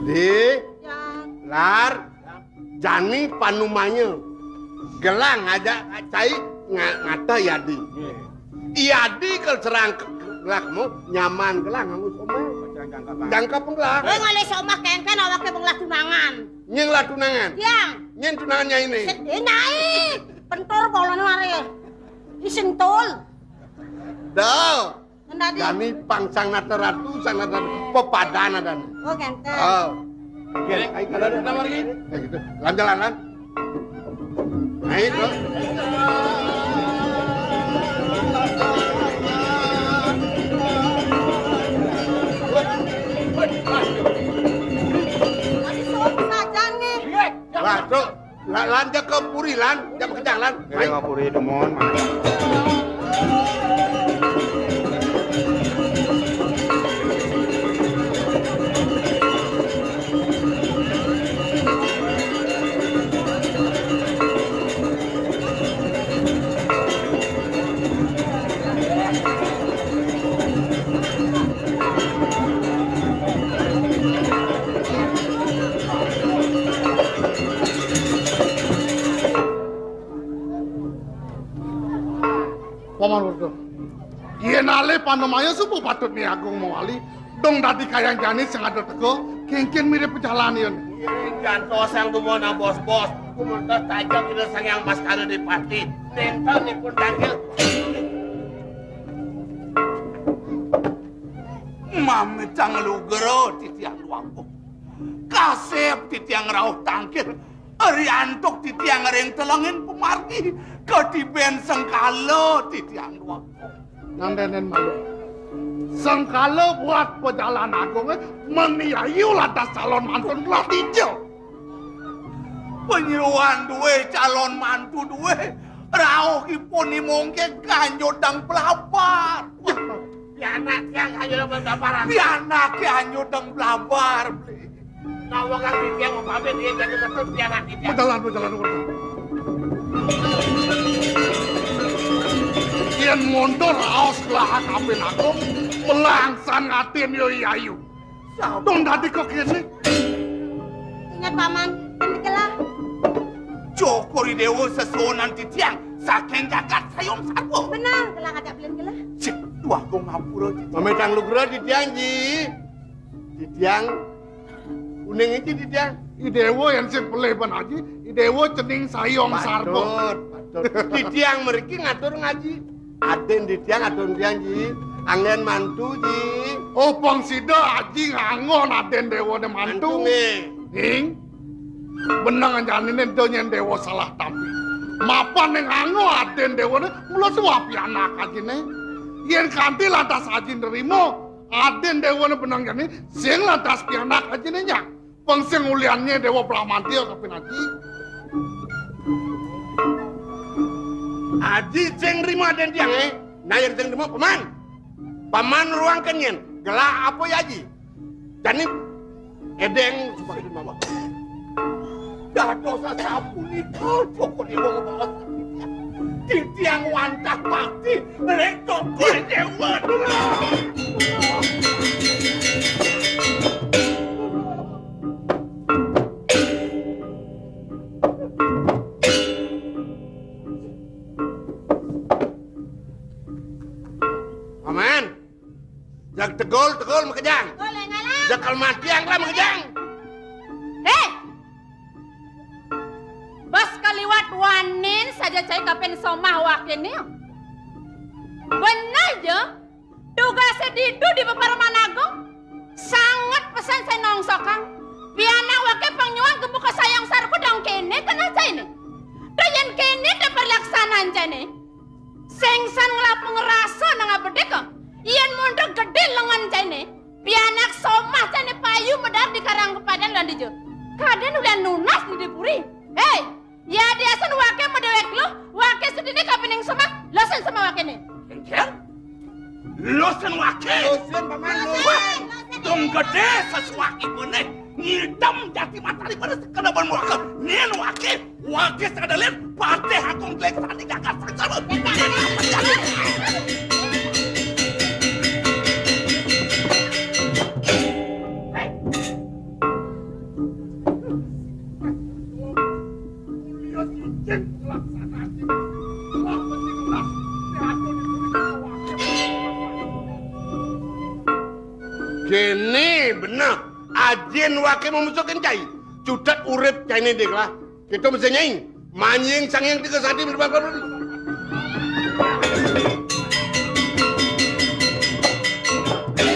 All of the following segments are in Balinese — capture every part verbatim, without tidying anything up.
Di, Yang. Lar, jani panumanya. Gelah ngajak cai nga-, ngata Yadi. Iya. Yadi kalau serang ke-, gelah kamu, nyaman gelah nganggo somah. Jangka penggelah. Éh, ngalih somah kéngkén awaké penggelah tunangan. Nyén lah tunangan. Yang. Nyén tunangan nyainé. Sedih nyai. Pentur bolon lari. Isentul. Dah. Kendadi. Jani pang Sang Nata Ratu, Sang Nata Ratu, pepadan adané. Oh, kénten. Oh. Oké, ayo, kalau ada margi. Ya gitu. Lan jalan, lan. Ayo, terus. Tadi sok sajan nih. Lah, terus. Lan, lan, jak ka puri, lan. Jak makejang, lan. Ngapuri dumun. Paman Werda. Yén alih panumaya suba patut Ni Agung mawali, dong dadi kayang jani sing ada teka, kéngkén mirib pajalan yén. Jantos yang dumun bos-bos, kumantos tajam Ida Sang Hyang Baskara Dipati, nénten ipun tangkil. Mamitang lugra titiang duagung. Kasép titiang rauh tangkil, riantuk titiang ring telenging pamargi, katibén sengkala titiang duagung. Nandénin malu. Sengkala buat pajalan agungé, meniayu lantas calon mantun belah dija. Panyuruan duwé, calon mantu duwé, rauh ipun ni mungkin kanjudang blabar. Pianak tiang kanjudang blabar. Pianak kanjudang blabar, Bli. Nawa kang titiang mapamit, yén dadi ketut pianak titiang. Majalan, majalan, majalan. Yén mundur raos gelah kaping agung, melangsan atin yo yayu. Dong dadi kok kéné. Inget, Paman, kendikelah. Cokor I Déwa sesuunan titiang, saking jagat Sayong Sarwa. Bener, gelah ngajak belian gelah. Cik, duagung ngapura titiang. Mamitang lugra titiang, Ji. Titiang uning aji titiang. I Déwa yén sing pelih ban aji, I Déwa cening Sayong Sarwa. Patut, patut. Titiang mriki ngatur ngaji. Adin titiang, adin tiang, Ji. Anggén mantu, Ji. Oh, pang sida aji ngangon adin déwané mantu. Mantu, nggih. Ning, beneng janiné ento nyén déwa salah tampi. Mapan ning nganggo adin déwané, mula suwah pianak ajiné. Yén kanti lantas aji nrima, adin déwané beneng jani, sing lantas pianak ajiné nyak. Pang sing uliannya Déwa Bramantya kapin aji. Aji sing nrima adin tiang, eh. Nah, yén sing nrima, Paman. Paman ruang kenyén. Gelah apa ya, Aji? Jani édéng sebagai mama. Dados sapunika, Cokor Déwa ngebaos. Titiang wantah bakti ring Cokor Déwa. Paman, jag tegul, tegul makejang. Tegul, énggalan. Jag kalmatiang lah makejang. Héh! Bas kaliwat wanin saja cai kapin somah wakiné. Bener ja, tugasé ditu di Paman Agung. Sanget pesan saya nongsokang. Pianak waké pang nyuang ka buka Sayong Sarwa dong kéné keneh cainé. Tuh yén kéné té perlaksanaan cainé. Sing san nglapung rasa nang abedika. Yén mundur gedé lengen cainé. Pianak somah cainé payu medar di karang kepadan lan dija. Kadén ulian nunas di dipuri. Héi, ya diasan waké madéwék luh, waké sedina kapining somah, lusin somah wakéné. Kéngkén? Lusin waké. Lusin, Paman, lusin. Wah, dong gedé sesuak ibuné. Ngitem jati matari pada sekena ban waké. Nyen waké. Waké sakadalin patih agung glek sandi gagal sangsara. Héi. Kéné bener, ajin waké mamusukin cai. Cutet urip cainé diklah. Kéto mesti nyai. Manjing Sang Hyang Tiga Sakti.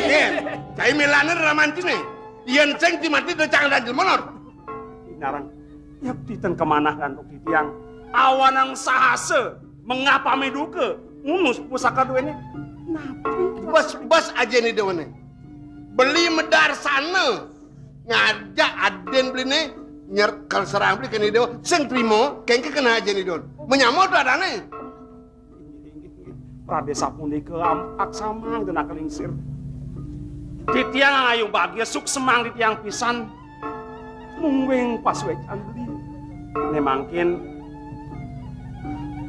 Yén, cai milané ramantiné. Yén sing ti mati décang dan jelmonor. Inarang, ya titén kamanah antuk titiang. Awanang sahasa mengapami duka, ngunus pusaka duéné. Napi? Bes-bes ajin Ida Wané. Beli madarsana ngajak adin beliné nyekel serang beli kena Ida Wané. Sing trima, kéngkén kena ajin Ida Wané. Menyama tu adané. Inggih, inggih, inggih. Pradé sapunika am-, aksamang Dénak Lingsir. Titiang ngayubagia suksemang titiang pisan. Mungguing pasuécan beli. Né mangkin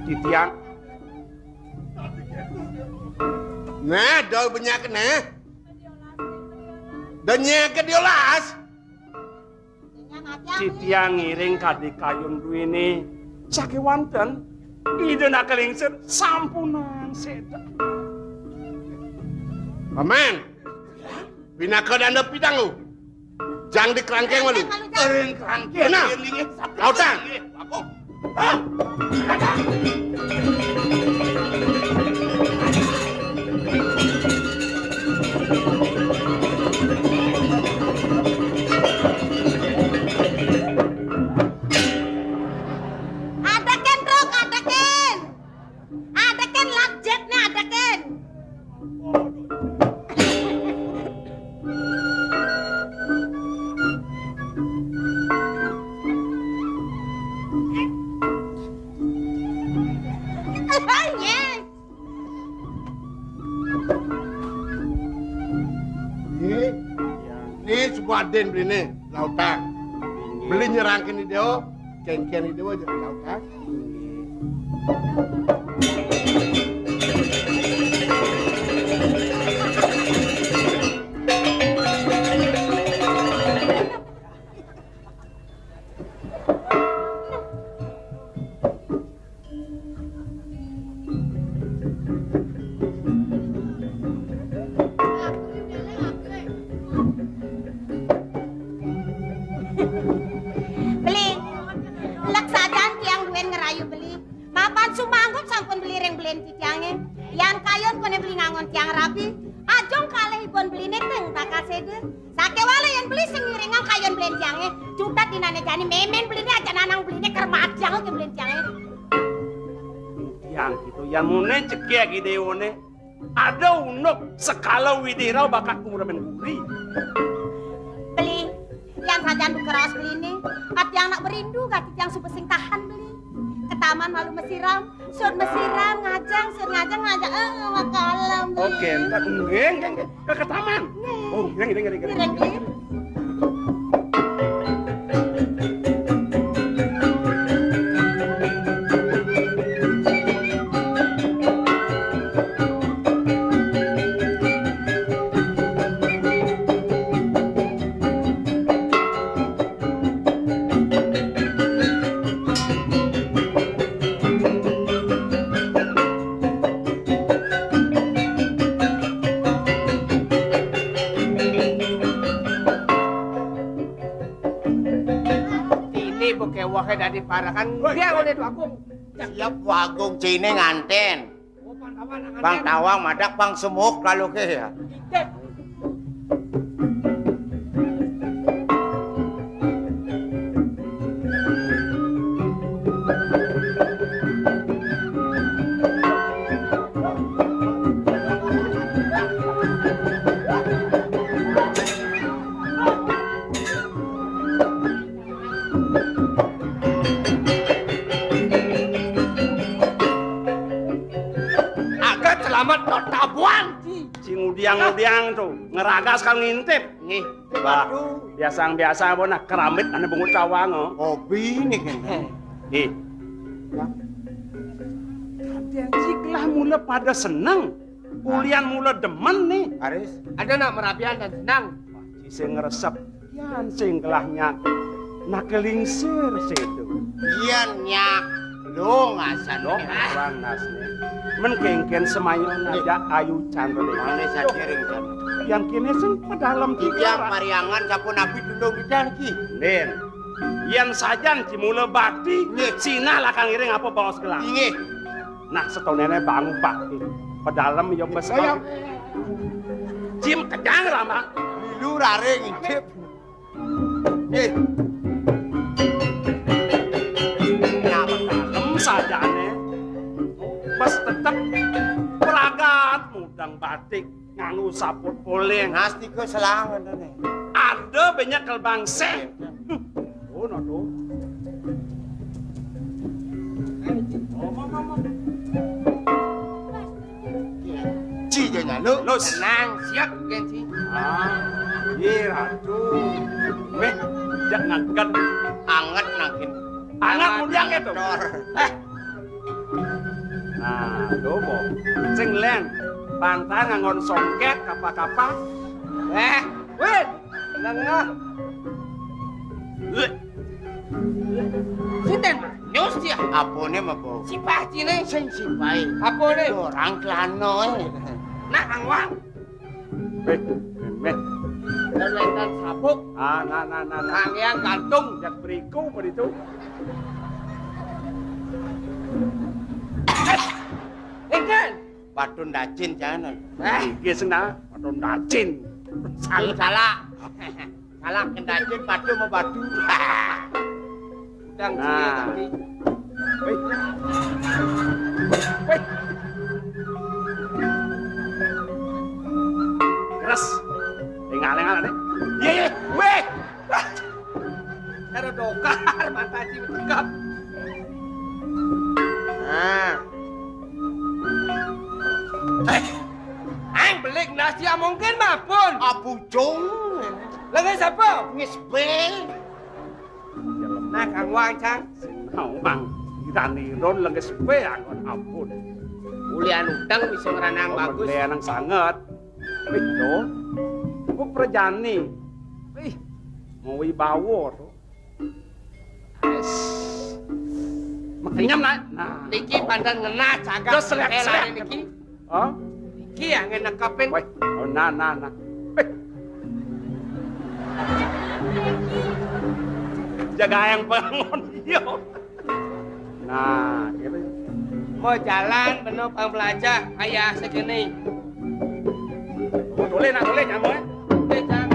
titiang. Nah, dol banyak nah. Banyak ke diolas. Titiang ngiring kadikayun duéné sakéwanten Ida Dénak Lingsir sampunang séda. Paman, pinaka danda pidang lu. Jang di kerangkeng malu. Ring kerangkeng, nah, ring lingit, sapi. Lautang. Aku. Adekin, Truk, adekin. Adekin, lajatnya adekin. Ini, ini sebuah adin beli nih, lautang. Beli nyerangkin ide, kengken ide aja lautang. Beli, lek sajan tiang duén ngerayu beli. Mapan sumanggup sampun beli ring belin titiangé. Yan kayun koné beli ngangon tiang rabi. Ajung kalih ibun beliné teng bakal séda. Sakéwala yén beli sing ngiringang kayun belin tiangé. Cutet dinané jani mémén beliné aja nanang beliné kermat tiang ké belin tiangé. Tiang gitu, yan muné cekek idéwoné. Ada unduk sekala widih rau bakat kumremen guri. Beli, tiang sajan buka raos beliné, ati anak berindu gati tiang suba sing tahan beli. Ke taman malu mesiram, sur mesiram, ngajeng, sur ngajeng, ngajeng, eh, makalam beli. Oke, entar, nggih, nggih, nggih. Ke, ke taman. Nggih. Oh, nggih, nggih, nggih, nggih. Nggih, nggih. Ini bekewohe dadi parekan. Dia ngene, Tuagung. Siap, Tuagung, cine nganten. Bang Tawang madak, Bang Semuk, lalu ke ya. Agak selamat no tabuan. Ci ngudiang-ngudiang tuh, ngeragas kal ngintip. Nggih. Bah, biasang-biasang apa nah kerambit ane bungut cawang, oh. Hobi nih kan. Nggih. Kadén cik lah mula pada seneng. Ulian mula demen nih. Aris. Ada nak merabian dan senang. Ci sing ngresep, yan sing gelah nyak. Nake lingsir situ. Yan nyak. Lo ngasan lo. Lo kurang nasne. Men kengken semayon aja ayu chandra deh. Mane sadiring kan. Yan kéné sing pedalem. Titiang parhyangan sapunapi tulung titiang niki? Ndén. Yén sajan ci mula bakti, nggih, sinah lakar ngiring apa baos gelah. Inggih. Nah, satonéné bangun bakti. Pedalem ya mesem. Ayo. Ci makejang, Rama. Milu raring, Cip. Nggih. Nyapa dalem sajané. Bes tetep pragat mudeng batik nganggo saput poleng. Nastika selang ngontene. Ada banyak kelbang seh. Oh, no, no. Ci, jangan lu. Lus. Tenang, siap, Gen Ci. Ah, iya, Ratu. Meh, jak ngangkat. Anget nangkin. Anget mudiang itu. Dor. Eh. Nah, tuh, Bo. Sing lén. Pantang nganggon songket, kapa-kapa. Eh, weh. Nengah. Leh. Sinten, Bro? Nyus dia. Apone, Mabo? Si Pak Cine. Sing si bae. Apone? Orang kelano, eh. Nah, Kang Wang. Weh, meh. Dan lentan sabuk. Ah, nah, nah, nah, nah. Kang yang gantung. Jak beriku, begitu. Eh, Inten. Patun dacin, jangan. Eh. Iki sing nah, patun dacin. Salah. Salah. Salah kendacin, padu mau padu. Udang. Nah. Sini tadi. Wih. Wih. Keras. Engal-engal, Dek. Iya, iya. Wih. Wah. Cara dokar, mata ci cekap. Nah. Eh. Ang belik nasi mungkin mapun. Abujung. Lengen sapa? Ngisbe. Nah, Kang Wang, Cang. Sinawang. Irani ron lenges be anggon ampun. Ulian utang bisa ngranang bagus. Ulian sanget. Wih, to. Ku prajani. Wih. Mau wibawa, to. Wis. Makenyem, nah. Nah. Niki pandan ngenah cagak. Terus selek-selek. Niki. Hah? Iki yang ngenekepin. Woi, oh, nah, nah, nah. Eh. Jaga yang bangun, iya. Nah, gitu. Mau jalan, bener pang belajar, ayah segini. Oh, boleh, nak, boleh, nyamuk, eh? Boleh, Cang.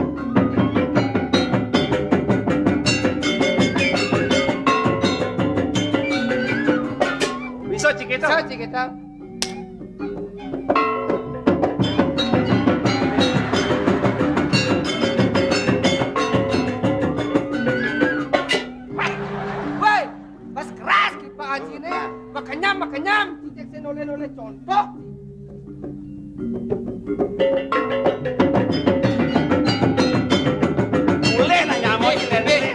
Bisa, Cikita? Bisa, Cikita. Woi, woi, pas keras ki Pak Haji ne, makenyam, makenyam, cicek sing noleh-noleh contoh. Boleh nanya mau. Eh, eh.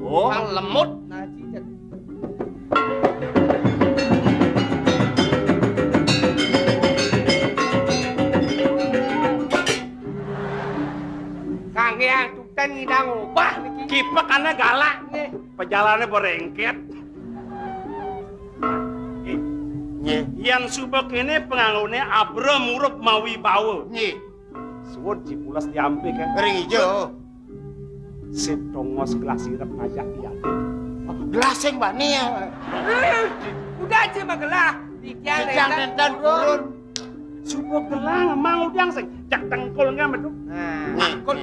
Oh. Kang lemut, nah, cicek. Kang Hyang Tukten ngidang obah niki. Kipekane galak. Nggih. Pejalane berengket. Nggih. Yan suba kene panganggone abra murup mawibawa. Nggih. Suwun Cipulas diampik, eh. Ring ijo. Sip tongos gelah sirep ngajak iya. Gelah sing bani ya. Eh, udah aja mah gelah. Titiang nenten purun. Suba gelah mang udiang sing jak tengkul nggih metu. Nah, tengkul.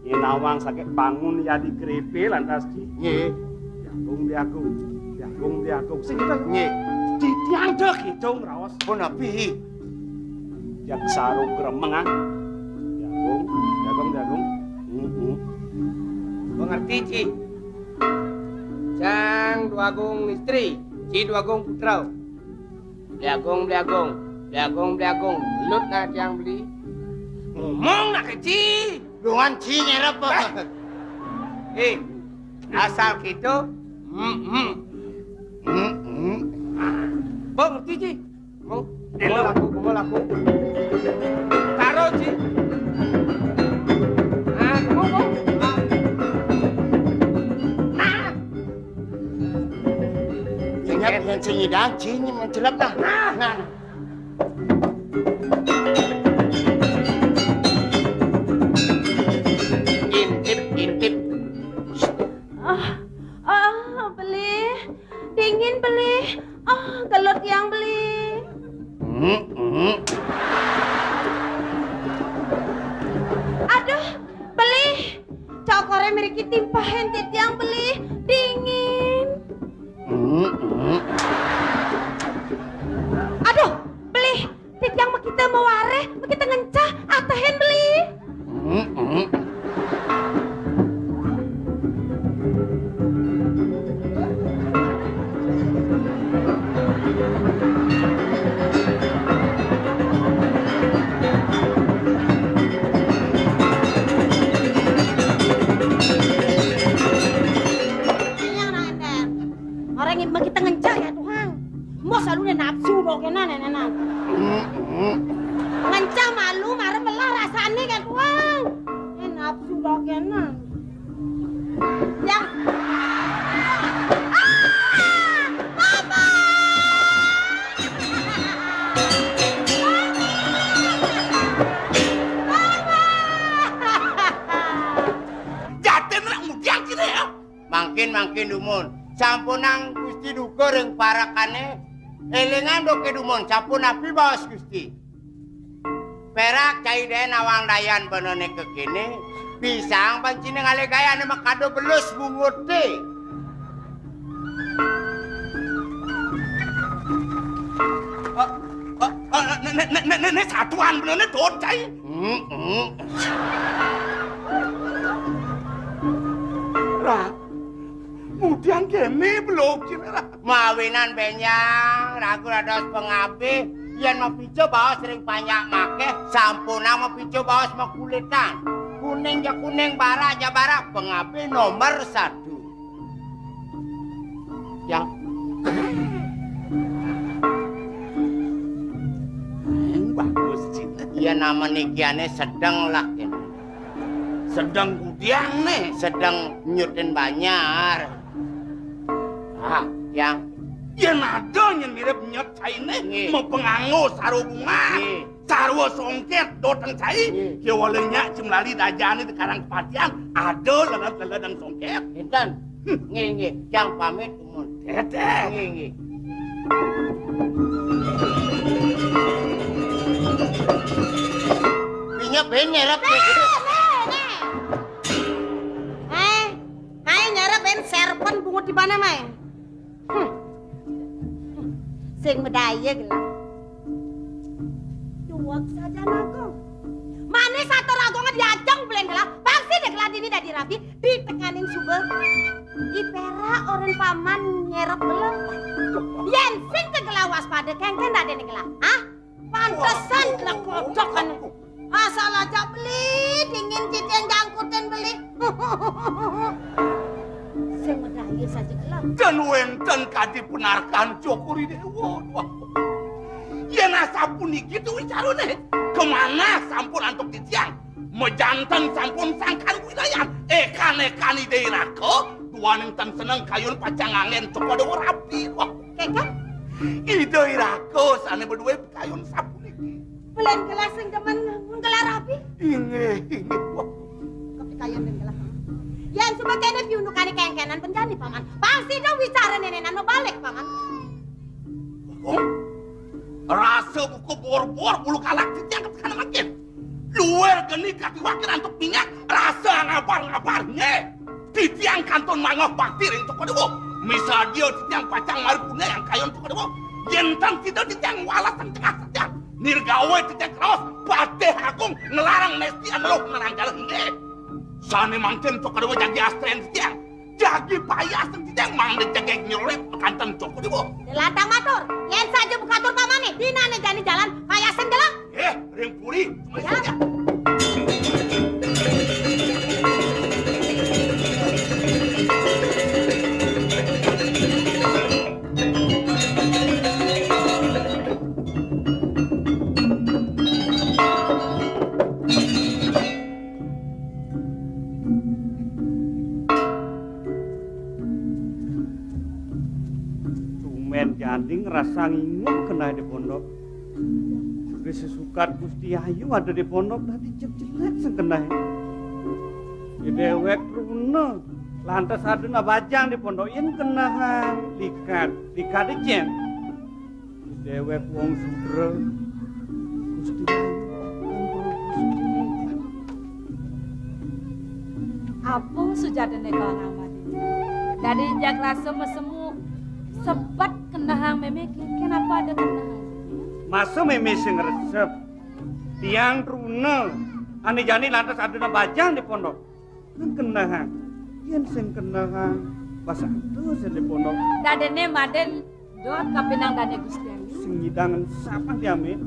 Nggih, nawang sakit bangun ya di krepe lantas ci. Nggih. Diagung, diagung. Diagung, diagung. Sing kita. Nggih. Titiang dek hitung raos. Pun api. Jak saru gremeng, ah. Jagung, jagung, jagung. Heeh. Mengerti, Ci? Cang Dwagung istri, Ci Dwagung putra. Beliagung, beliagung, beliagung, beliagung. Lut nah tiang beli. Ngomong nak keci. Luan Ci nyerep. Eh, asal gitu. Hmm, hmm. Hmm, hmm. Bang, ngerti, Ci? Mau, mau laku, mau laku. Taruh, Ci. Nah, mau, mau. Nah. Ingat yang sing nyidang, Ci, mencelep dah. Nah. Nah. Kitimpahin titiang beli dingin. Mm, mm. Aduh, beli titiang makita mawareh, makita ngencah, atehin beli. Mm, mm. Orang yang begitu ngencang ya Tuhan. Mau selalu nafsu dong kena nenenan. Ngencang malu marah melah rasanya ya Tuhan. Ini nafsu dong kena. Ya. Ah! Mama! Mama! Jatin nak mudiang kira ya. Mangkin, mangkin dumun. Sampunang Gusti duka ring parekane. Elingan duke dumun, sapunapi baos Gusti. Perak cai deh nawang dayan benene kekene, pisang pancine ngalih gayane makado belus bungute. Eh, eh, eh, ne, ne, ne, ne, ne, satuan benene dot cai. Mm, mm. Ra, mudiang kene belog cine, Ra. Mawinan benjang, ragu dados pangabih, yen mapica baos ring panjak makeh, sampunang mapica baos makulitan. Kuning ja kuning, barak ja barak, pangabih nomor satu. Yang Eng, bagus, Cina. Iya, nama nikiane sedeng lah, kene. Sedeng kudiang, ne. Sedeng nyutin banjar. Ah, yang Yen ada nyen mirip nyet caine, nggih, mapanganggo sarwa bunga, nggih, sarwa songket, doteng cai, nggih, ya wala nyak cemlali dajane di Karang Kepatihan, ada lelet-lelet dan songket. Enten. Hmm. Nggih, nggih. Cang pamit, Umun. Teteh. Nggih, nggih. Pinya ben nyerep. Nih, nih, nih. Eh, Mae nyara ben serpon bungut di mana, Mae? Hmm. Sing medaya gelah. Duwek saja nago. Mane sator agonge diajeng belen gelah. Pasti deh gelah dini dadi rabi ditekanin suba. Ipera orang paman nyerep gelah. Yen sing ke gelah waspada kengken dadene gelah. Hah? Pantesan kena kodok kan. Asal aja beli dingin cicing jangkutin beli. Sing medaya saja gelem. Dan wenten kadi penarkan Joko Ridewa. Yen asapuniki tu wicarane, kemana sampun antuk titiang? Mejanten sampun sangkan wilayan. Ekan-ekan Ida Iraka, duaning ten seneng kayun pacang anggen Cokor Dewa rabi. Wah. Kekan? Ida Iraka sane beduwe kayun sapuniki. Belen gelah sing demen mun gelah rabi. Inggih, inggih. Wah. Kepikayun den gelah. Yen suba kene piundukane kengkenan penjani, Paman. Pasti dong wicara nenenan mabalik, Paman. Kong, rasa buka bor-bor bulu kalak titiang ketekan makin. Luwer geni katiwakin antuk minyak, rasa ngabar-ngabar, nggih. Titiang kantun mangoh bakti ring Cokor Dewa. Misadia titiang pacang maripune yang kayun Cokor Dewa. Yen tan sida titiang walasang cengah titiang. Nirgawe titiang kraos, Patih Agung ngelarang nesti aneluh narang jalan, nggih. Sane mangkin Cokor Dewa jagi astren titiang. Jagi payas titiang mangda jegeg nyelurip makanten Cokor Dewa. Lantang matur, yen saja bukatur pamane, dinane jani jalan, payasan gelah. Eh, ring puri, ya. Tumen jani ngrasa ngingun keneh di pondok. Sudah sesukat Gusti Ayu ada di pondok, tadi cek jelek sing keneh. Di dewek runa, lantas ada nabajang di pondok, yen keneh likat, likat icen. Dewek wong sudra, Gusti Ayu ampun Gusti. Apa Sujatine kawang Madé. Dadi jak rasa masemu sebet kenehang mémé, kenapa ada kenehang? Masa mémé sing resep. Tiang truna, ané jani lantas ada bajang di pondok. Kan kenehang. Yén sing kenehang, pas ada sing di pondok. Dadine Madé dot kapinang Dané Gusti Ayu. Sing ngidangan sapa tiang, Mé?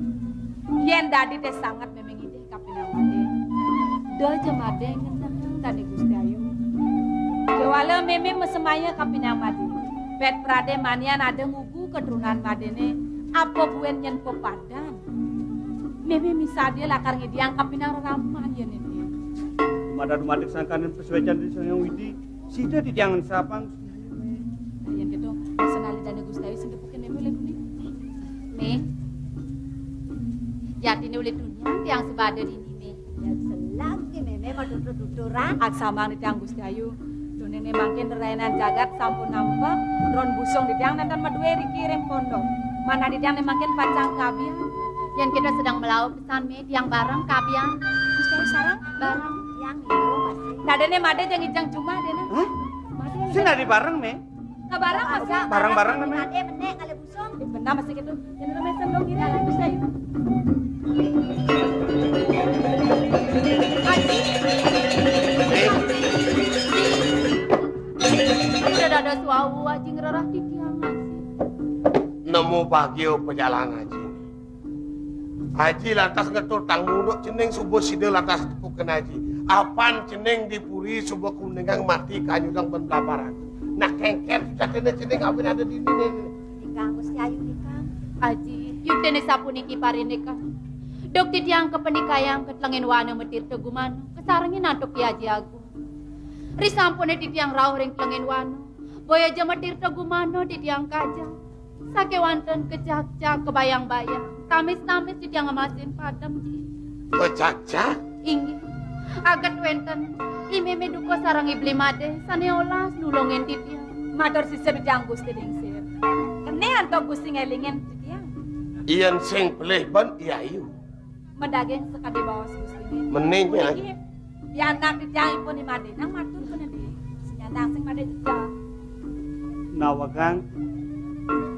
Yén dadi té sanget mémé ngidih kapinang Madé. Da ja Madé ngenehang Dané Gusti Ayu. Kéwala mémé masemaya kapinang Madé. Pét pradé manian ada ngugu katrunan Madéné, apa buin nyén pepadan. Mémé misadia lakar ngidiang kapinang reraman yén ini. Madad madik sangkaning pasuécan di Sang Hyang Widi, sida didiangan sapang. Nah, yén kéto, senali Dané Gusti Ayu sing gepukin mémé ulih duni. Mé, jatine ulih dunian tiang sebada dini, Mé. Ya, selam ki mémé mah tutur-tuturan. Aksamang di tiang Gusti Ayu. Duh, néné mangkin rerainan jagat sampun nampek, ron busung di tiang nénten madué riki ring pondok. Manah di tiang né mangkin pacang kabian. Yén kita sedang melaut pisan, Mé, tiang bareng kabian. Gusti Ayu sareng? Bareng. Tiang ngilu masih. Nah, déné Madé jang ijang jumah déné. Hah? Madé. Sing dadi bareng, Mé? Ka bareng, Mas, ya. Bareng-bareng, Madé, Mé. Madé, Madé, kali busung. Benar masih gitu. Yang rumah sendok ini ada bisa itu. Aji. Udah ada suau, Aji ngerarah titiang, Aji. Nemu bagia pejalan, Aji. Aji lantas ngetur tang munduk cening suba sida lantas tekuken Aji. Apan cening di puri suba kuningang mati kanyudang ban blabaran. Nah, kengken sudah kena cening awin ada dini nih. Nikang, Gusti Ayu nikang. Aji, yudene sapuniki parindekan. Duk titiang kapenikayang ka Tlengin Wana Matirta Gumana, kasarengin antuk Ki Aji Agung. Risampune titiang rauh ring Tlengin Wana, boya ja Matirta Gumana titiang kajang. Sakewanten kecak-cak kabayang-bayang, tamis-tamis titiang ngemasin padem, Ji. Kecak-cak? Inggih. Aget wenten I Mémé Duka sareng I Beli Madé sane olas nulungin titiang. Matur sisip titiang Gusti Lingsir. Kene antuk Gusti ngelingin titiang. Yen sing pelih ban I Ayu. Madaging sakadi baos Gusti. Mening, ya. Puniki pianak titiang ipun I Madé nang matur kene di. Senyandang sing Madé jejak. Nawegang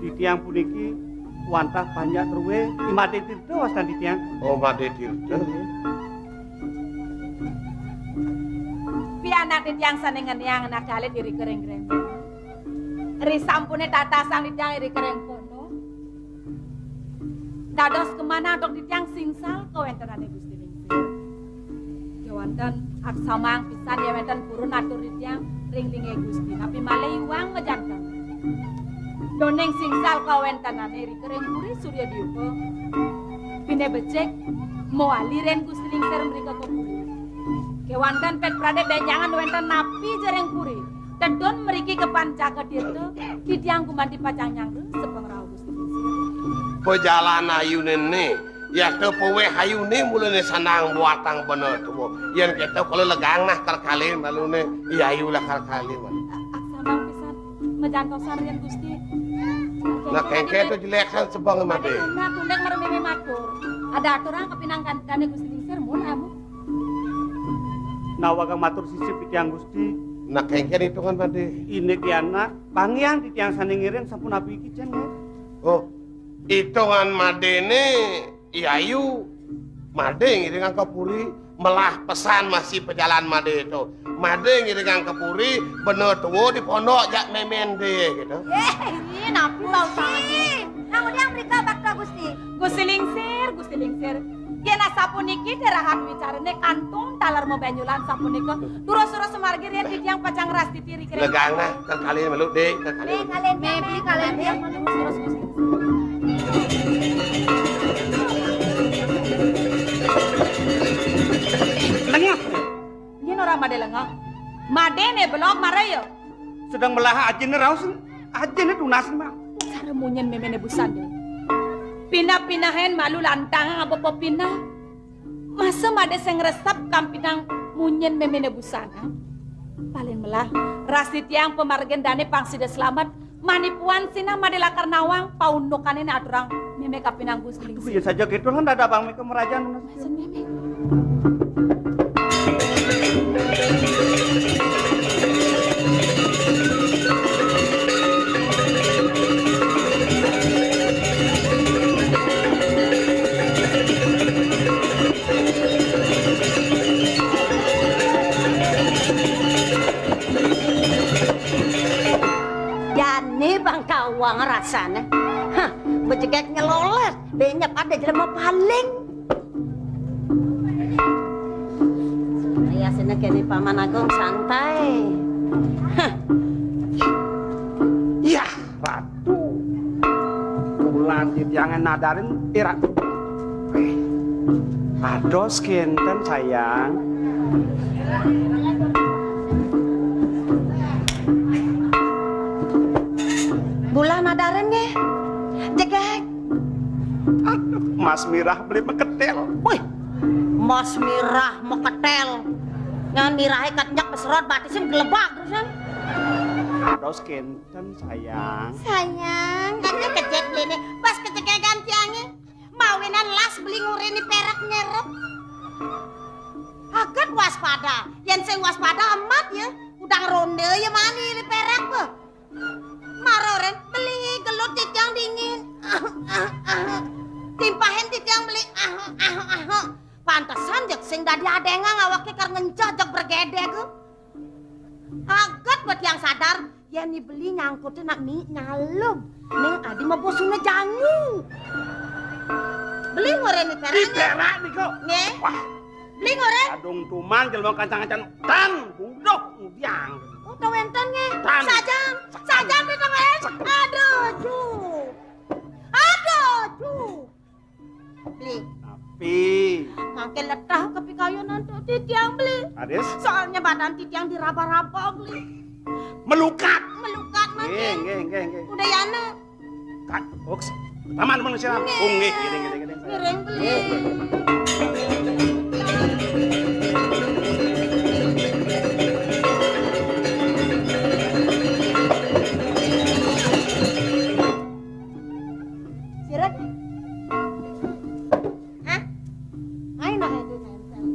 titiang puniki wantah panjak druwe I Madé Tirta wastan titiang. Oh, Madé Tirta. Pianak titiang sane ngeniang anak alit iri kering-kering. Risampune tatasang titiang iri kering kono. Dados kamanah antuk titiang singsal kawentenane Gusti Lingsir. Kewanten aksamang pisan yen wenten purun atur titiang ring linge Gusti, napi malih iwang majanten. Doning singsal kawentenane ri kering puri Surya Diyupa. Pine becik mawali ren Gusti Lingsir mrika ka puri. Kewanten pet prade benjangan wenten napi jering puri. Tedun mriki kepancaka tirta, titiang gumanti pacang nyanggra sepengrauh Gusti Lingsir. Pajalan ayune ne, yata paweh ayune mulane sandang buatang bena tua. Yen keto kala legang nah kalkalin malune, I Ayu lah kalkalin. Aksamang pisan, majantosan yen Gusti. Nah, kengke to jelek san sebeng made. Nah, tundek mara meme matur. Ada aturan kapinangkan kane Gusti Lingsir mun amu. Nawagang matur sisip titiang Gusti. Nah, kengken hitungan made. Indik anak, pangiang titiang sane ngiring sampun napi kicen, nggih. Oh, hitungan madene I Ayu made ngiring ka puri, melah pesan masih pejalan made itu. Made ngiring ka puri, bener tuwo di pondok jak memende gitu. Eh, ini napi bau sangat ini. Nang udah mereka bakta Gusti. Gusti Lingsir, Gusti Lingsir. Yen asapuniki te rahat wicarane kantun taler mabenyulan sapunika. Terus-terus semargi yen titiang pacang ngrastiti ri kering. Legang nah, kekalin melu, Dik, kekalin. Dik, kalin, Dik, kalin, Dik. Terus, terus. Lengah. Yen ora made lengah. Madene belog mara ya. Sedang melah ajine raos, ajine tunas, Mak. Cara munyen memene busan deh. Pinah-pinahen malu lantang apa pinah. Masa made sing resep kampinang munyen memene busana. Paling melah, rasi tiang pamargen dane pang sida selamat, manipuan sinah made lakar nawang paundukane ne aturang meme kapinang Gusti. Aduh, ya saja gitu lah, ndak ada abang meke merajan. Maksud meme. Asané. Hah, bejegég nyelolét, benyep ada jelema paling. Riasina kéné Paman Agung santai. Hah. Yah, Ratu. Bulan titiangé nadarin, eh, Ratu. Eh, ados kénten, sayang. Bulan nadarin nggih. Jegég. Aduh, Mas Mirah beli meketel. Wih, Mas Mirah meketel. Ngan mirahé kenyek beserot batisin gelebak terusan. Ados kénten, sayang. Sayang, ada kejek ini. Pas kejegegan tiangé. Mawinan las beli nguréni pérak nyerep. Aget waspada. Yén sing waspada amat ya, udang ronde ya mani li pérak, beuh. Mara orén beli gelut titiang dingin. Timpahin titiang beli. Pantesan jeg sing dadi adéngang awaké kar ngenceh jeg bergedeg. Aget bet tiang sadar, yén ni beli nyangkutin nak mi nyalem. Ning adi mebusuna jangu. Beli nguréni pérak. Di pérak niku. Nggih. Wah. Beli ngorén? Kadung tuman jelema kancan-kancan tan budok ngudiang. Oh, teu wénten nggih. Tan. Sajan, sajan beli teu wénten. Aduh, ju. Aduh, ju. Beli. Tapi. Mangké letah kapikayonan titiang beli. Adis? Soalnya badan titiang diraba-raba beli. Melukat. Melukat mangké. Nggih, nggih, nggih, nggih. Udayana. Kan, hoax. Paman manusia. Oh, nggih, ngiring, ngiring, ngiring. Ngiring, beli. Sirat. Hah? Main lah itu nempel.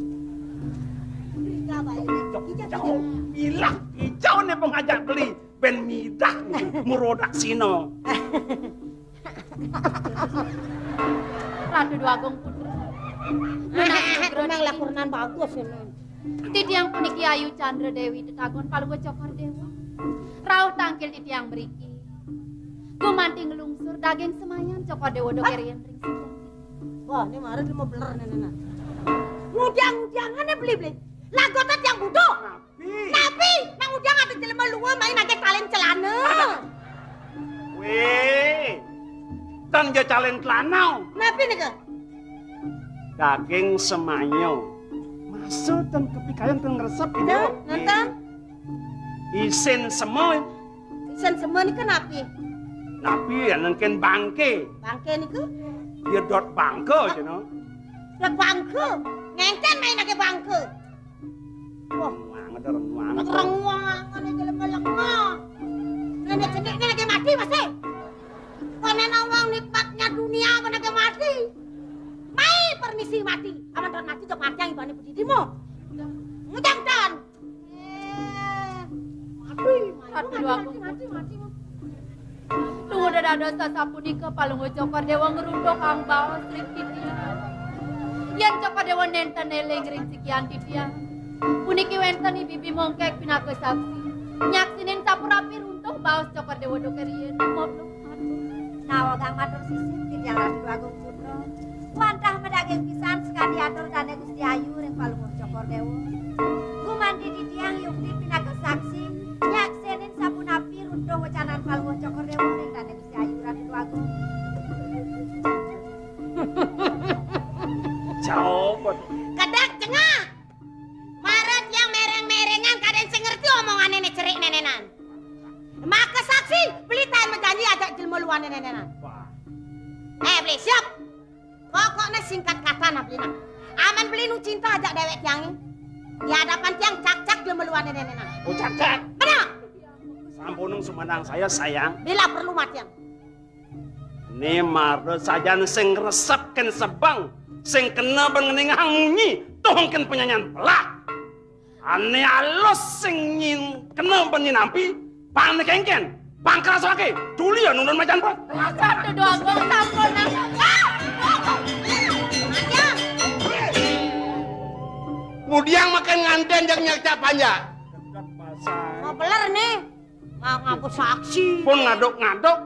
Tiga baik. Jauh, jauh. Bilang, hijau nih pengajak beli. Bén midah murodak sina. Ratu Déwa Agung Putra. Memang lakurenan bagus ini. Titiang puniki Ayu Candra Déwi Tetagon Palungguh Cokor Déwa. Rauh tangkil titiang mriki. Gumanti nglungsur daging semayan Cokor Déwa Doké riyen ring sikian. Wah, ini mari lima beler nenenan. Ngudiang-ngudiangané beli-beli. Lagoté tiang buduh. Napi? Napi? Nang udiang ada jelema luwih main nagih calén celana. Wéh, tan ja calén celana. Napi nika? Daging semaya. Masa tan kepikayan tan ngresep gitu. Nah, nonton. Isin sema. Isin sema nika napi? Napi ya nengken bangké. Bangké nika? Ya dot bangké cenah. Lah bangké. Ngéngkén main nagih bangké. Wah, banget orang banget. Orang banget aja lemah-lemah. Nenek cendeknya lagi mati masih. Koné nawang nikmatnya dunia mana lagi mati. Mai permisi mati. Aman don mati jok mati yang ibane budi dimo. Ngejang don. Eh, mati, mati, mati, mati, mati, mati. Tunggu dados sasapunika Palungguh Cokor Déwa ngruntuhang baos ring titiang. Yén Cokor Déwa nénten éling ring sikian titiang, puniki wénten ibi-ibi mongkek pinaka saksi. Nyaksinin sapurapi runtuh baos Cokor Déwa doké riyen. Matur. Nawegang matur sisip titiang Ratu Agung Putra. Wantah madaging pisan sakadi atur dané Gusti Ayu ring Palungguh Cokor Déwa. Gumanti titiang yukti pinaka saksi, nyaksinin sapunapi runtuh wecanan Palungguh Cokor Déwa ring dané Gusti Ayu Ratu Agung. Jawab. Kedak cengah. Mara tiang mereng-merengan kadén sing ngerti omongané né cerik nénénan. Maka saksi, beli taén majanji ajak jelema luané nénénan. Wah. Eh, beli siap. Pokoknya singkat kata nah beli nah. Aman beli nu cinta ajak déwék tiangé. Di hadapan tiang cak-cak jelema luané nénénan. Oh, cak-cak. Bener. Sampunung sumandang saya sayang. Bila perlu matian. Né mara sajan sing ngresep kén sebeng, sing kena ben ngeningahang munyi, tuh kén penyanyian belah. Ané alus sing nyin kena ben nyinampi, pang né kéngkén, pang keras waké, tuli ya nundun macan pon. Ratu Déwa Agung sampun nang. Budiang makan ngantén jak nyakcak panjak. Mau beler nih. Nggak ngaku saksi. Pun ngaduk-ngaduk.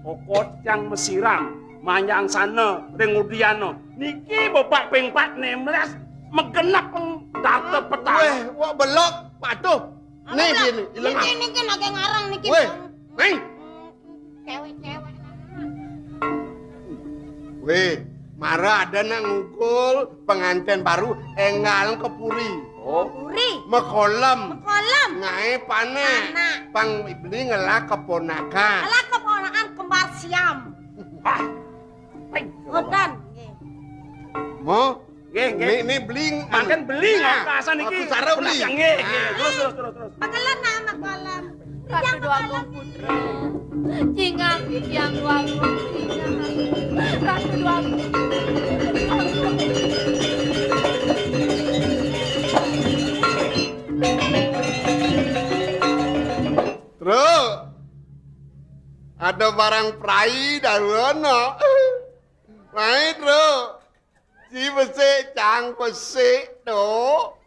Kokocang mesiram, manjang sana, ring udiana. Niki bebak ping pat nemlas, megenep peng data petang. Weh, wak belok, patuh. Apa nih, belok? Dia nih, ileng. Niki, niki, nake ngarang niki, weh, Bang. Nih. Hmm, cewek-cewek. Weh, mara ada nak ngukul pengantin baru, enggal ke puri. Oh. Puri. Mekolem. Mekolem. Ngae panak. Panak. Pang beli ngelak keponakan. Ngelak keponakan kembar siam. Ah. Ngoten. Nggih. Mo? Nggih, nggih. Ni, ni beli. Mangken beli, nah, nggak usah niki. Aku sarap beli. Nggih, nggih. Nah. Terus, terus, terus, terus. Pakelan nama kolam. Ratu Dwagung Putra. Cingang titiang Dwagung, cingang. Ratu Dwagung. Truk. Ada barang prai darono. Mai, Truk. Si besik, cang besik, Truk.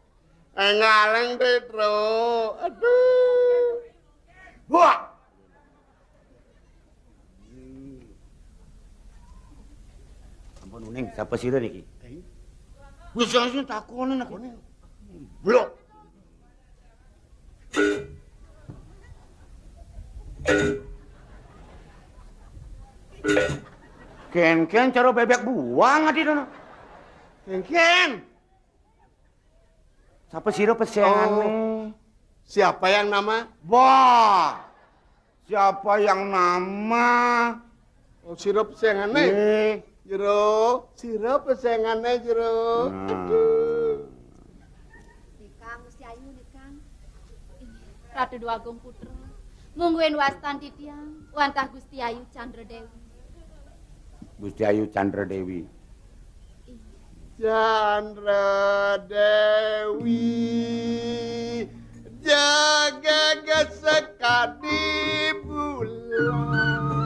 Engaleng deh, Truk. Aduh. Wah. Ampun, Uning, sapa sira niki? Wis langsung takoni nang kene. Blok. Ken-ken cara bebek buang ati dono. Ken-ken. Sapa sira pesengane? Oh. Siapa yang nama? Wah. Siapa yang nama? Oh, sira pesengane? Nggih. Jero, sira pesengane, Jero. Nah. Aduh. Nikang, Gusti Ayu, nikang. Ratu Dwagung Putra, mungguing wastan titiang, wantah Gusti Ayu Candra Dewi. Gusti Ayu Candra Dewi. Candra Dewi, jaga sekadi bulan.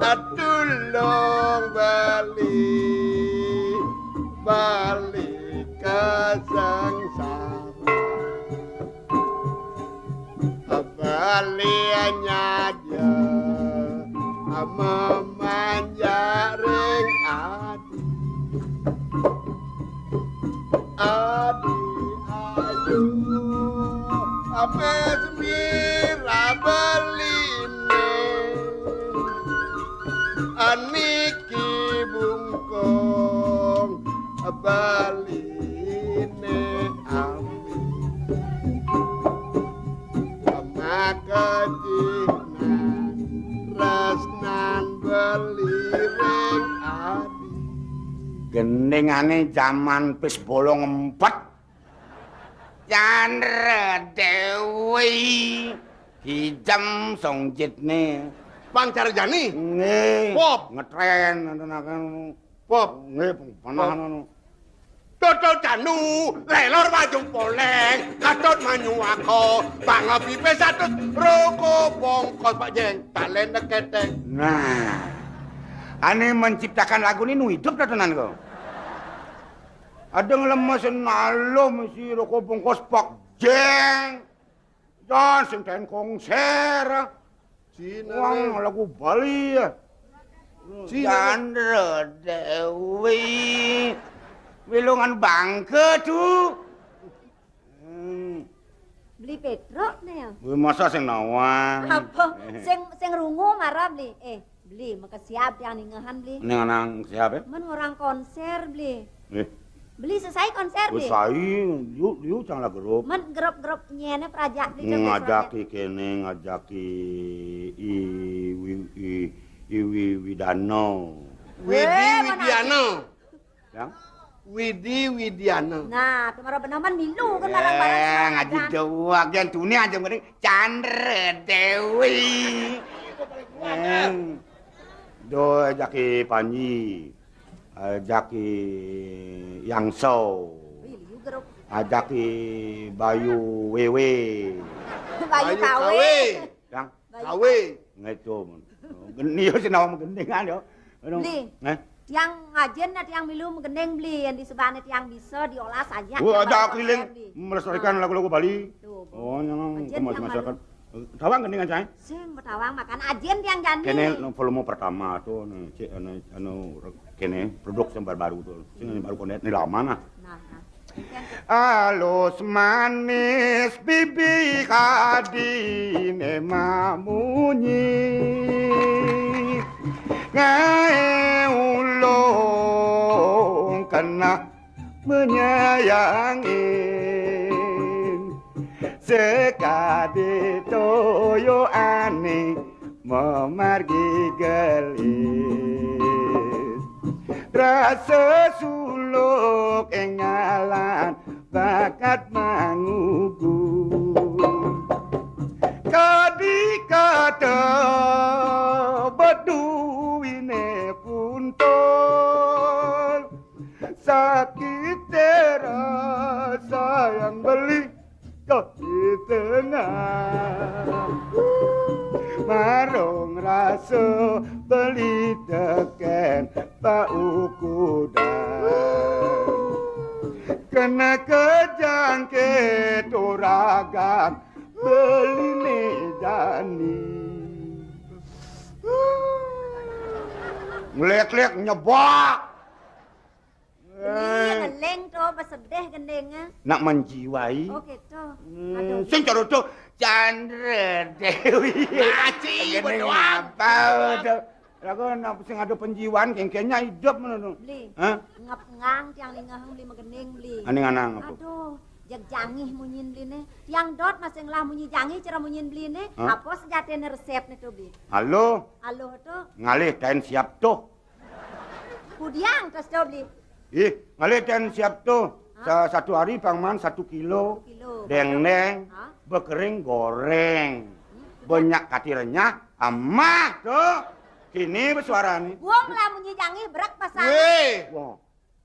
Tulung beli, beli ke sengsara. Beli nyaja memanjak ring adi. Adi ayu, ame semira beline. Aniki bungkong baline ami. Maka jinan rasnan beli ring adi. Gendingane jaman pis bolong empet. Candra Dewi. Hijem songjitne. Pang cara jani? Nggih. Pop. Ngetren nontonaken. Pop. Nggih, panah ngono. Tutul jandu, lelor maju poleng, katut manyu ako, pangapipe satus, roko bongkos Pak Jeng, talen keteng. Nah, ane menciptakan lagu ini nu hidup dah tenan kok. Ada ngelemesin malu mesti roko bongkos Pak Jeng. Jan sing ten konser. Cina. Wah, lagu Bali ya. Cina. Candra Dewi. Wilungan bangke tu. Hmm. Beli Petruk ne ya? Wih, masa sing nawang. Apa? Sing, sing rungu mara beli. Eh, beli, maka siap yang ningehan beli. Ning anang siap ya? Men orang konser beli. Eh. Beli selesai konser beli. Selesai, yuk, yuk, jangan grup. Men grup-grup nyene prajak beli. Ngajaki kene, ngajaki i, wi, i, i, wi, Widano. Widi Widiano. Yang? Widi Widiano. Nah, kemara benaman milu kan barang-barang. Eh, ngaji doang, yang dunia aja mending Candra Dewi. Eh, do jaki Panji. Ajaki Yangso. Ajaki Bayu Wewe. Bayu Kawe. Yang? Bayu Kawe. Ngeco. Geni yo sing nawang gendingan yo. Beli. Eh? Tiang ngajen nah tiang milu megending beli yang di sebane tiang bisa diolah saja. Wah, ada keliling melestarikan lagu-lagu Bali. Tuh. Oh, yang masyarakat. Tawang gending aja, eh? Sing betawang makan ajin tiang jani. Kene no volume pertama tuh, nih, cik, anu, anu, kene produk yang baru-baru tuh. Sing yang baru konet, nih lama nah. Nah, nah. Alus manis bibi kadine mamunyi, ngae ulung kena menyayangin, sekadi toyo ane memargi gelis. Rasa suluk engalan bakat mangugu. Kadi kata beduine puntul, sakit terasa yang beli kok di tengah. Marung rasa beli teken bau kudan. Kena kejangkit uragan beli ni jani. Ngelek-lek nyebak. Iya, ngeling to, besedih gendinge. Nak menjiwai. Oh, gitu. Hmm, aduh. Sing cara to, Chandra Dewi. Ngaci, gending bedoang. Apa to? Lagu nak sing ada penjiwaan, kengkenya hidup ngono to. Beli. Hah? Ngap ngang tiang lingaheng beli megening beli. Ane nganang apa? Aduh, jeg jangih munyin beli ne. Tiang dot masih ngelah munyi jangih cara munyin beli ne. Hah? Apa sejatine resepne to beli? Halo. Halo to. Ngalih tain siap to. Kudiang terus to beli. Ih, ngalih dan siap tuh. Hah? Sa-, satu hari pang man satu kilo. Satu kilo. Dendeng, hah? Bekering goreng. Hmm. Banyak kati renyah, amah tuh. Kini besuara nih. Wong lah munyi jangih berak pasang. Weh. Wong.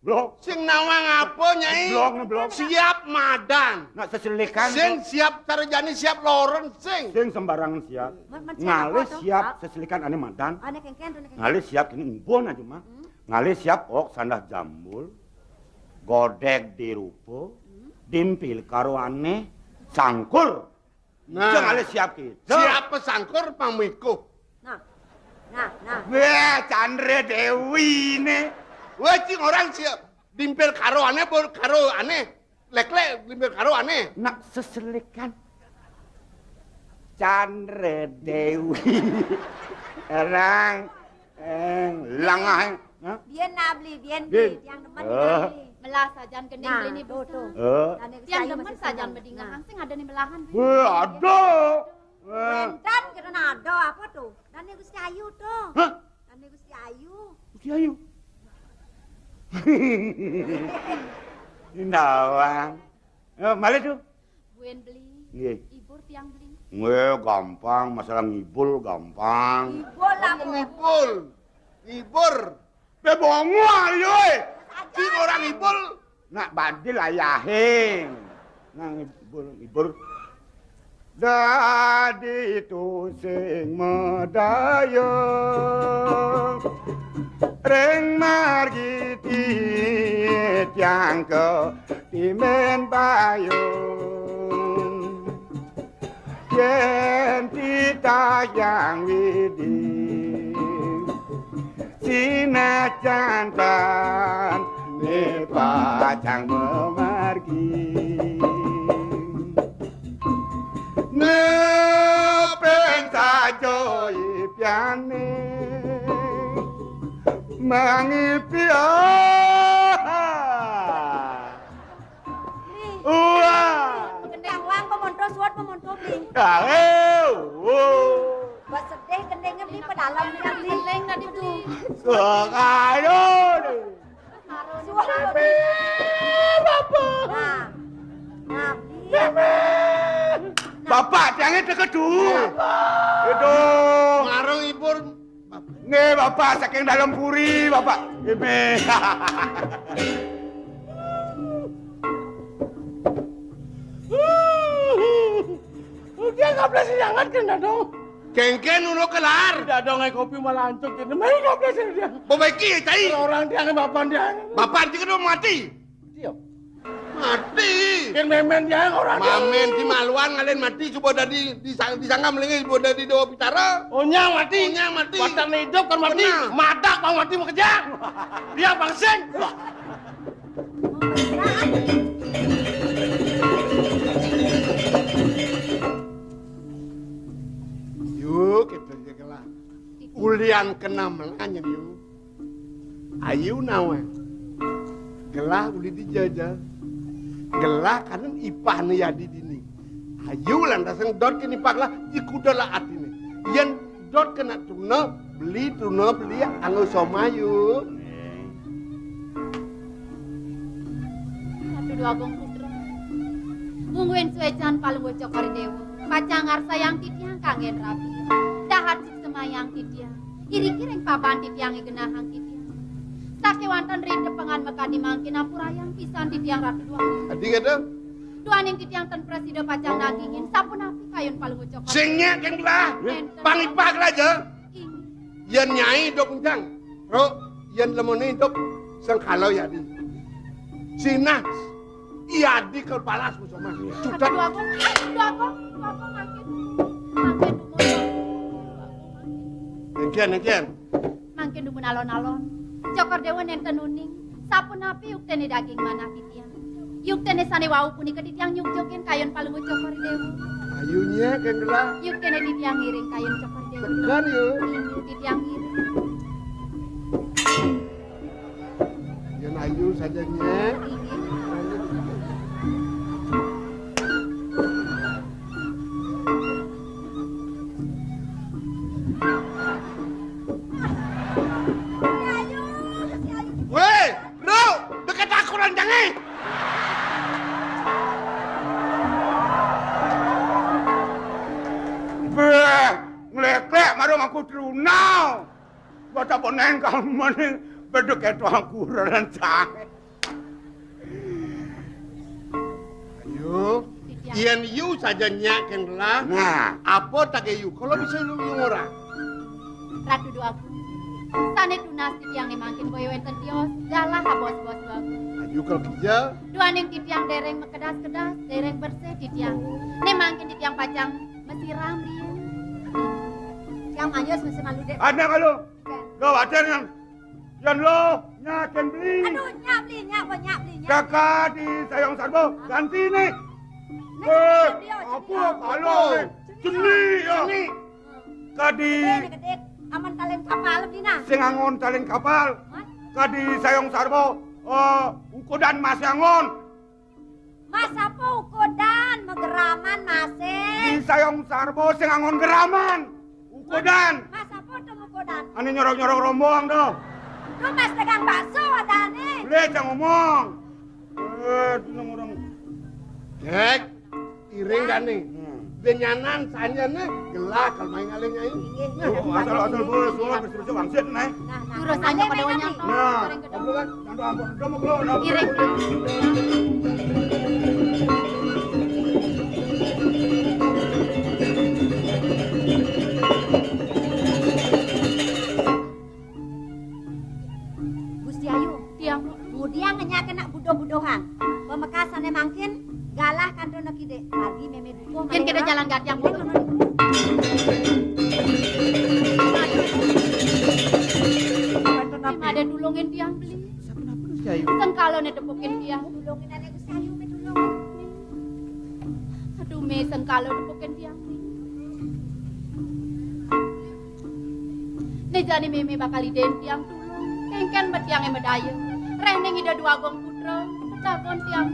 Blok. Sing nawang apa, Nyai? Blok nih, blok. Siap madan. Nak seselikan. Sing siap tarjani, siap loren, sing. Sing sembarangan siap. Men-, men siap ngalih apa tuh? Siap, seselikan ane madan. Ane kengken tuh, ane kengken. Ngalih siap kini embun aja mah. Hmm. Ngalih siap ok sandah jambul, godeg dirupa, hmm, dimpil karo ane sangkur. Nah. Sing ngalih siap kita. Siap pesangkur pamikuh. Nah. Nah, nah. Wah, Chandra Dewi ne. Wah, cing orang siap. Dimpil karo ane, bor karo ane. Lek-lek dimpil karo ane. Nak seselikan. Chandra Dewi. Orang, eh, lengah, eh. Hah? Biyen nak beli, biyen beli. Biyen. Tiang demen. Eh. Nak beli. Melah sajan gending. Nah, beli ni tuh, busu. Tuh. Eh. Tiang demen sajan bedingahang, nah, sing ada ni melahan. Weh, ada. Weh. Wenten kira ada apa tuh? Dane Gusti Ayu tuh. Hah? Dane Gusti Ayu. Gusti Ayu. Ndawang. Eh, malih tuh. Buen beli. Nggih. Ibur tiang beli. Nggih, gampang, masalah ngibul gampang. Ngibul apa? Ngibul. Ngibur. Be bongol yo, eh. Sing orang ngibul. Nak badil ayahe. Nang ngibul, ngibul. Dadi tusing medaya ring margi titiang ketimen bayung. Yen titah Hyang Widi sinajan tan ne pacang memargi. Nepen saja ipiane mangipi. Wah. Gendang wang pemonto suat pemonto beli. Ae. Wo. Buat sedih gendengnya beli pedalem yang beli. Gendeng tadi beli. Suara. Suara. Bapak. Nah. Nah, beli. Bapak, jangan deketu. Itu. Marung ibur. Nggih, Bapak, saking dalem puri, Bapak. Nggih. Dia nggak berhasil banget kan, Dadong? Kengken ulo kelar. Dadong, eh, kopi malah antuk gitu. Main nggak berhasil dia. Babaiki, cai. Orang dia, bapak dia. Bapak dia kan mati. Dia. Mati. Mémén ya ora. Mamin ki maluan ngalih mati, coba dadi disang-, disangka melingis, coba dadi Déwa Pitara. Onyang mati. Onyang mati. Watang idup kan mati. Bener. Madak bang mati makejang. Dia bangsing. Yu, kita jaga lah. Ulian kena melanya, Yu. Ayu nawang. Gelah uli dija ja. Gelah kanen ipahné yadi dini. Ayu lantas dot kén ipah gelah, ikuda lah atiné. Yén dot kena truna, beli truna, beli anggo somayu. Ratu Déwa Agung Putra. Mungguing suécan Palungguh Cokor Déwa. Pacang ngarsayang titiang kanggén rabi. Dahat semayang titiang. Iriki ring paban titiangé genahang titiang. Sakéwanten ring tepengan makadi mangkin ampurayang pisan titiang Ratu Déwa. Adi kata? Duaning titiang ten prasida pacang nagingin sapunapi kayun Palungguh Cokor. Sing nyék kén gelah. Nénten. Pangipah gelah ja. Inggih. Yén nyai duk encang. Ro, yén lemoné duk sengkala yadi. Sinah yadi ké balas musuh mah. Cutet. Aduh, Agung. Aduh, Agung. Aduh, Agung, mangkin. Mangkin dumun. Aduh, Agung, mangkin. Engkén, engkén. Mangkin dumun alon-alon. Cokor Déwa nénten uning. Sapunapi yuktiné daging manah titiang. Yuktiné sané wau punika titiang nyugjugin kayun Palungguh Cokor Déwa. Ayu nyék kén gelah. Yuktiné titiang ngiring kayun Cokor Déwa. Tekan, Yu. Inggih, titiang ngiring. Yén ayu saja nyék. Inggih. Wéh, Bro, deket aku ranjangé. Béh, ngléklék marang aku truna. Bata boneng kamu maning bedek éto aku ranjangé. Ayu, yén yu saja nyak kén gelah. Nah. Apa tagih yu? Kalau bisa lu yu ngorang. Ratu Déwa Agung. Sané tunas titiang né mangkin boya wénten tios, galah abos-bos Déwa Agung. Ayu kalau kija. Duaning titiang déréng makedas-kedas, déréng bersih titiang. Né mangkin titiang pacang masiram riin. Tiang mayus masi malu, Dék. Ada malu. Lo wajar yang Yan lo, nyak kén beli. Aduh, nyak beli, nyak, bo, nyak beli, nyak. Kaka di Sayong Sarbo, ganti nih. Nah, eh, beli, oh, apa jeli, oh. Kalau nih? Jeli, ya. Jeli. Kadi. Gedé, gedé. Aman talén kapal beli, nah. Sing angon talén kapal. Hah? Kadi Sayong Sarbo, eh, ukudan mas angon. Mas apa ukudan, mageraman masé? Di Sayong Sarbo sing angon geraman. Ukudan. Mas apa to ukudan? Ané nyorok-nyorok rombong to. To mas dagang bakso adané. Lé, cang ngomong. Eh, tenang orang. Cek, iring kan nih. Hmm. Benyanan sanya nih, gelak kalau main ngalih nyai. Nah, oh, asal-asal bos, bos, bersih-bersih wangsit nih. Nah, nah. Terus aja pada wanyang to. Nah, apa kan? Iring. Gusti Ayu, tiang. Ngudiang ngenyak kena budoh-budohan. Pamekasané mangkin, galah kantun nekidé. Margi mémé dukuh. Yén kita jalan gatiang mulu. Mada tulungin tiang beli. Sampun apa, Gusti Ayu? Sengkala né tepukin tiang. Tulungin ané Gusti Ayu, mé tulungin. Aduh, mé sengkala tepukin tiang, mé. Né jani mémé bakal idénin tiang tulung. Kénkén bet tiangé madaya. Réh ning Ida Déwa Agung Putra, tetakon tiang.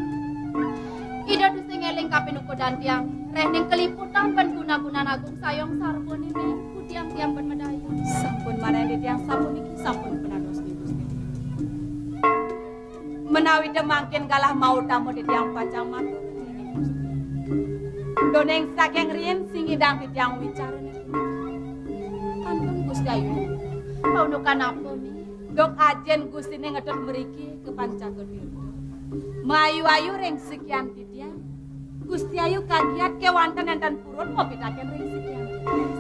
Ida tusing éling kapin ukudan tiang. Réh ning kaliputan ban guna-gunan agung Sayong Sarboné, mé. Kudiang tiang ban madaya. Sampun marané tiang sapuniki, sampun pinados ning Gusti. Menawi mangkin galah mautama titiang pacang matur ring Gusti. Duaning saking riin sing nyidang titiang wicara. Ampun Gusti Ayu. Paundukan apa, Mi? Duk ajin Gustiné ngetut mriki ka Pancaka Tirta. Mayu-ayu ring sikian titiang. Gusti Ayu kagiat kéwanten nénten purun mapitaken ring sikian.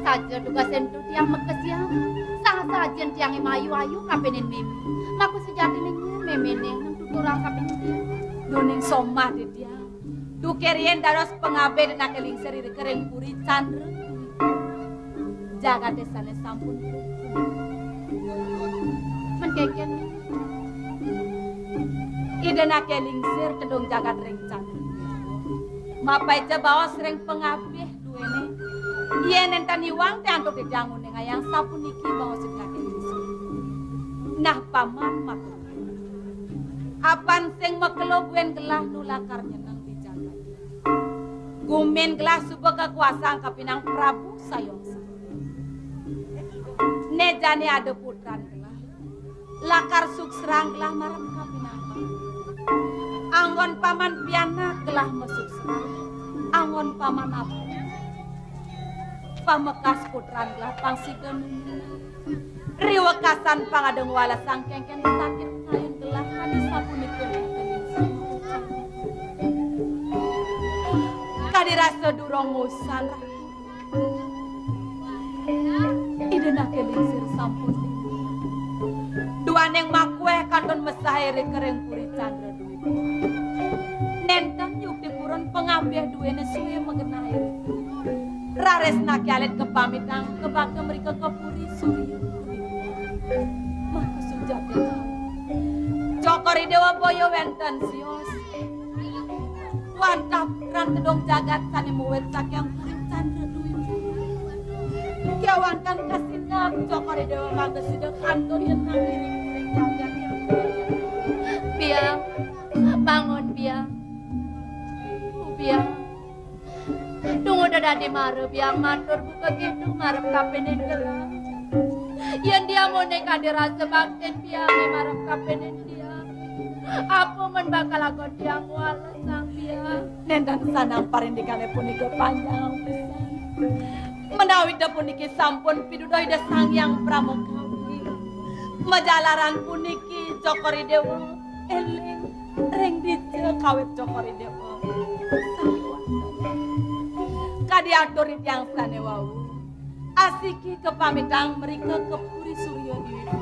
Saja dugasé ento tiang makesiab. Saha-saha ajin tiangé mayu-ayu kapinin mémé. Maka sujatiné nyén méméné nang tuturang kapinin tiang. Duaning somah titiang. Duke riin dados pangabih Ida Anaké Lingsir irika ring Puri Candra. Jagaté sané sampun. Men kénkén Ida Anaké Lingsir tedung jagat ring Candra. Mapaica baos ring pangabih duéné. Yén nénten iwang té antuk titiang nguningayang sapuniki baos Ida Anaké Lingsir. Nah, Paman matur. Apan sing makelo buin gelah nu lakar nyeneng di jagat. Gumin gelah suba kakuasang kapinang Prabu Sayong Sari. Né jani ada putran gelah. Lakar suksrang gelah marep kapinang. Anggon Paman pianak gelah masuksrang. Anggon Paman apa? Pamekas putran gelah pang sida nunungan. Riwekasan pang ada ngwalesang kénkén sakit kayun gelah kadi sapunika. Kadi rasa durung ngusan, Ratu. Ida Anaké Lingsir sampun. Duaning makuéh kantun mesah irika ring Puri Candra. Nénten yukti purun pangabih duéné sué magenah irika. Raris naké alit kapamitang kabakta mrika ka Puri Surya. Maka sujati. Cokor I Déwa boya wénten sios. Wantah putran tedung jagat sané muwit saking Puri Candra Dwi. Kéwanten kasineb Cokor I Déwa mangda sida kantun yeneng iring-iring jagat. Biang, bangun, Biang. Biang. Tunggu dadi mara, Biang, matur buka kéto marep kapining gelah. Yén Biang muné kadi rasa baktin Biang marep kapining Biang, apa men bakal agon Biang ngwalesang Biang? Nénten sanang parindikané punika panjang pisan. Menawi puniki sampun piduduh Ida Sang Hyang Pramakawi. Majalaran puniki Cokor I Déwa éling ring dija kawit Cokor I Déwa. Kadi atur titiang sané wau. Asiki kapamitang mrika ka Puri Surya Dwipa.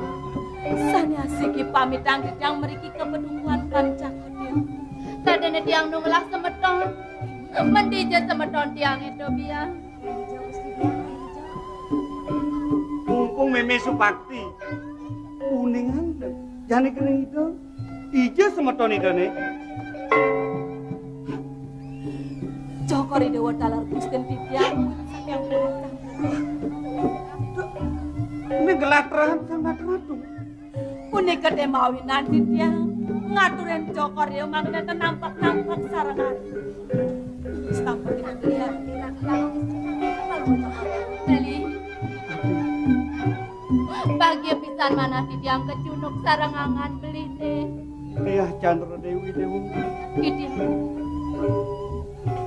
Sané asiki pamitang titiang mriki ka Padukuhan Pancakatiang. Sadéné tiang nu ngelah semeton. Men dija semeton tiang ento, Biang? Mumpung mémé Supakti. Uningan jani kéné Ida. Ija semeton Idané. Cokor I Déwa taler Gustin titiang. Ini gelah terahan sangat ratu. Punika té mawinan titiang ngaturin Cokor I Déwa mangda ten nampak-nampak sareng ari. Sampun kita lihat. Beli. Bagia pisan manah titiang kacunduk sareng angan beliné. Diah Candra Déwi Déwa. Titiang.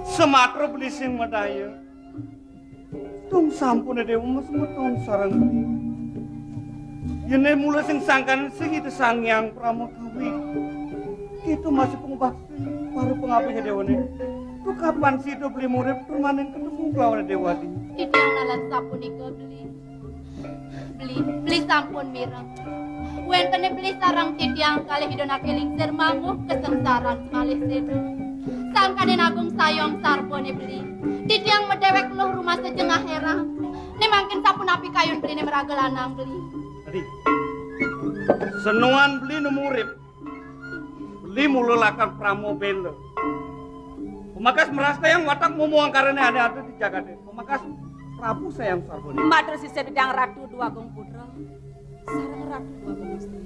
Sematra beli sing madaya. Tung sampun Déwa mas meton sareng beli. Yén mula sing sangkan sing Ida Sang Hyang Pramakawi. Kita masih pengubah para pengabih Déwané. Tuh kapan sida beli murid permanen ketemu kelawan Déwadi. Titiang nalar sapunika beli. Beli, beli sampun mireng. Wéntené beli sareng titiang kalih Ida Anaké Lingsir manguh kasengsaran malih séda. Sangkaning Agung Sayong Sarbané beli. Titiang madéwék luh rumasa jengah hérang. Né mangkin sapunapi kayun beliné maraga lanang beli. Tadi. Senuan beli nemu urip. Beli mula lakar prama béla. Pemakas merastayang watak momo angkarané ané ada di jagaté. Pemakas Prabu Sayang Sarbané. Matur sisip Ida Ratu Déwagung Putra. Sareng Ratu Déwagung Istri.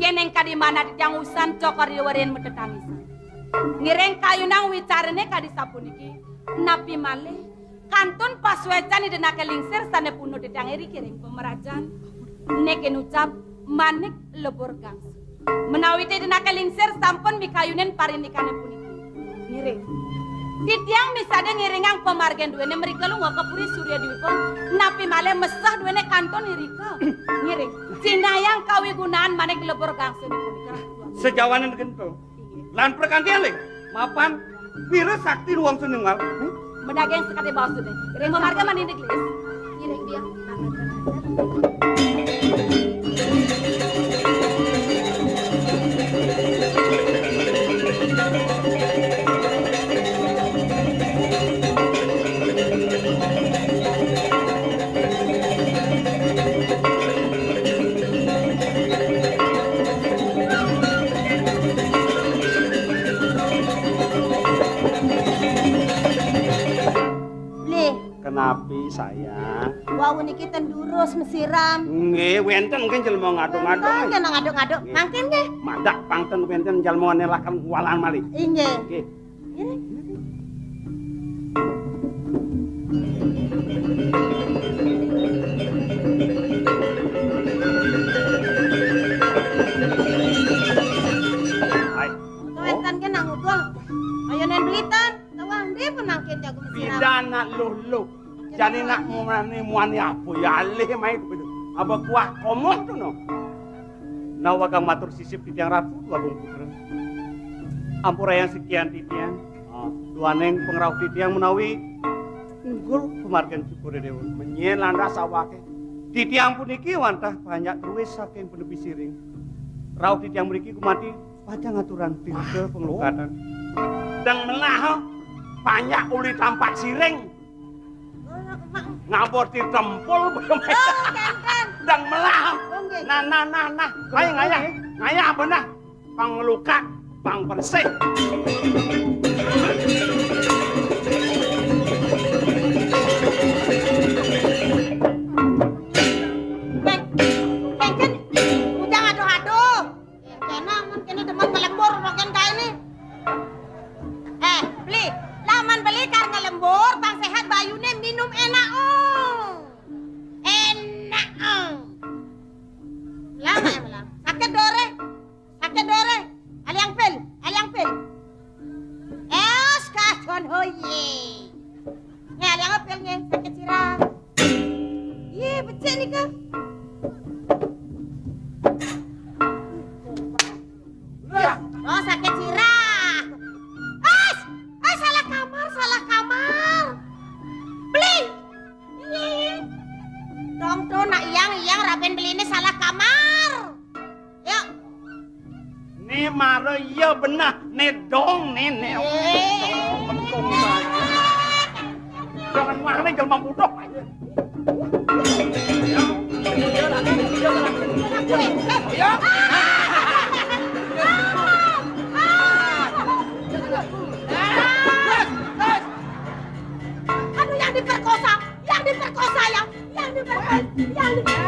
Yén ing kadi manah titiang usan Cokor I Déwa riin matetangisan. Ngiring kayunang wicarané kadi sapuniki. Napi malih kantun pasuécan Ida Anaké Lingsir sané punduh titiang iriki ring pamrajan. Niki nucap manik lebur gangsa. Menawi Ida Anaké Lingsir sampun mikayunin parindikané puniki. Ngiring. Titiang misadia ngiringang pamargin duéné mrika lunga ka Puri Surya Dwipa. Napi malih meseh duéné kantun irika. Ngiring. Sinahang kawigunaan manik lebur gangsané punika. Sajawaning gento. Lan prakanti aling, mapan wira sakti luwang sunungal. Hmm? Madaging sakadi baos duéné. Ring mamarga manindik lis. Ngiring Biang. Napi, sayang? Wau niki ten durus mesiram. Nggih, wenten nggih jelema ngaduk-ngaduk. Nggih, nang ngaduk-ngaduk. Nggih. Mangkin nggih. Madak pang ten wenten jelema nelaken walan malih. Inggih. Nggih. Nggih. Hai. Wenten nggih nang udul. Ayo nen belitan. Tawang ndi pun mangkin jago mesiram. Pidana luh-luh. Jani nak muani, muani apa ya alih main begitu. Apa kuah komoh tu no. Nah, wagang matur sisip titiang ratu, wagung putra. Ampurayang sekian titiang. Ah, duaning pangrauh titiang menawi unggul pamargin syukur dewa. Menyen landas awake. Titiang puniki wantah panjak terus saking penepi siring. Rauh titiang mriki kumati pacang aturang tirta panglukatan. Dang melah, panjak uli tampak siring. Ngabot di tempul. Oh, kenten. Dang melah. Oh, nggih. Nah, nah, nah, nah. Ayo ngayah, ngayah apa nah? Pang lukat, pang bersih. Ken, ken, ken. Ujang aduh-aduh. Kena, mun kena demen ngelembur, makin kayak ini. Eh, beli. Laman beli kar ngelembur, bang sehat bayune minum enak, oh. Enak, oh. Lama ya, melang. Sakit dore. Sakit dore. Aliang pil, aliang pil. Es, kacon hoye. Nih, aliang pil nih, sakit sirah. Iya, becik nih, Kak. Oh, sakit sirah. As, as, salah kamar, salah kamar. Beli. Iya. Dong tuh, nak iyang, iyang raben beli ini salah kamar. Yuk. Ni mara iya benah, ni dong ni, ni. Eh. Jangan wah ni jelma bodoh. Ya. Aduh, yang diperkosa, yang diperkosa, yang, yang diperkosa, yang diperkosa.